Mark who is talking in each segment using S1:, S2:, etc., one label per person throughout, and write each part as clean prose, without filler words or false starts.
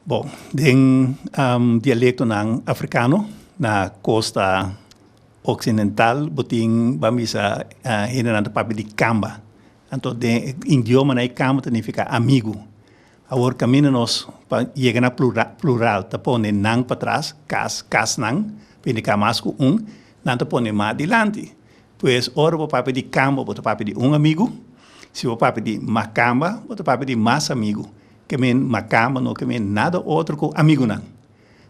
S1: Bon, den dialectonan africano na costa occidental bo tin ban bisa hendenan ta papia di kamba. Anto den e idiomanan e kamba ta nifica amigu. Awor caminda nos pa yega na plural ta pone nan patras, kas, kasnan, pa indica mas cu un, nan ta pone ma dilanti. Pues ora bo papia di kamba bo ta papia di un amigu, si bo papia di makamba bo ta papia di mas amigu. Ke men makamba no ke men nada otro ku amigunan.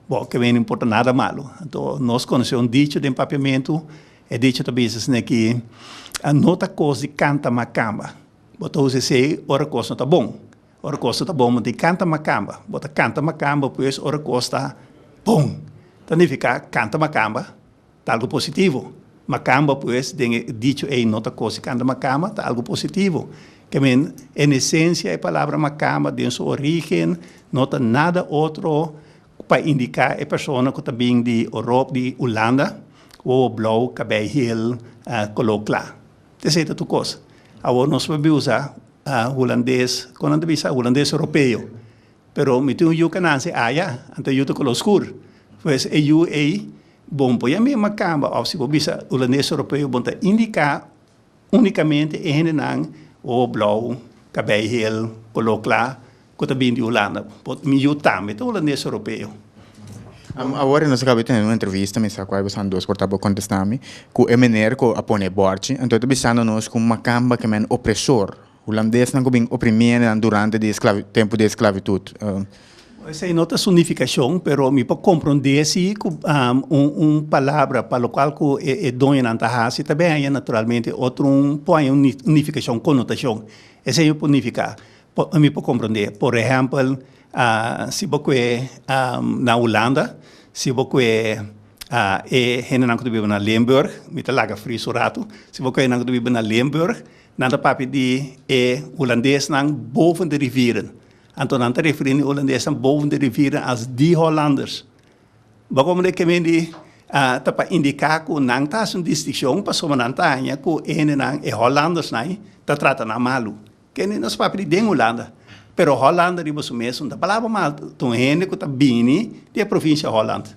S1: Bo ke men no importa nada malu. Anto nos konosé un dicho den papiamentu, e dicho ta bisa asina ki no ta kos di kanta makamba. Bo ta usa esei ora kos no ta bon. Ora kos no ta bon bo tin kanta makamba. Bo ta kanta makamba pues ora kos ta bon. Ta nifiká kanta makamba. Ta algo positivo. Makamba pues, den e dicho ei no ta cos di canta makamba, ta algo positivo. Ke men, en esencia e palabra makamba den su origen no ta nada otro pa indica e persona cu ta bin di Orop, di Hulanda, wowo blauw, cabei hel, color cla. Esey ta tur cos. Awor nos por usa Hulandes, con nan ta bisa? Hulandes Europeo. Pero mi tin un yu cu a nace aya, anto e yu ta color scur. Pues e yu ei Bon por yam'é makamba òf si bo bisa hulandes europeo bon ta indiká únikamente e hendenan wowo blou, kabei hel, koló kla ku ta bini di Hulanda. Bo mi yu tambe ta hulandes europeo.
S2: Awor nos a kaba di tene un entrevista, mi sa ku a san dos por ta bo kontestá mi, ku e meneer ku a pone e bòrchi, anto e ta bisando nos ku makamba ke men opresor. Hulandesnan ku bin oprimí hendenan durante di tempu di esklavitud.
S1: Esei no ta su nifikashon, pero mi por komprondé si ku un palabra pa lokual ku e doñonan ta hasi ta bin haña naturalmente otro un por haña un nifikashon, konotashon. Esei mi por nifiká, mi por komprondé. Por ehèmpel, si bo kue na Hulanda, si bo kue e hendenan ku ta biba na Limburg, mi ta laga fris un ratu, si bo kue hendenan ku ta biba na Limburg, Nan ta papia di e hulandesnan boven de rivieren. Anto nan ta referí na e hulandesnan boven de rivieren as die Hollanders. Bo a komprendé ke men di ta pa indiká ku nan ta hasi un distinshon pasobra nan ta haña ku e hendenan, e Hollandersnan, ta trata nan malu. Kende nos papia di den Hulanda. Pero Hollander riba su mes no ta palabra mal, ta un hende ku ta bini di e provinsia Holland.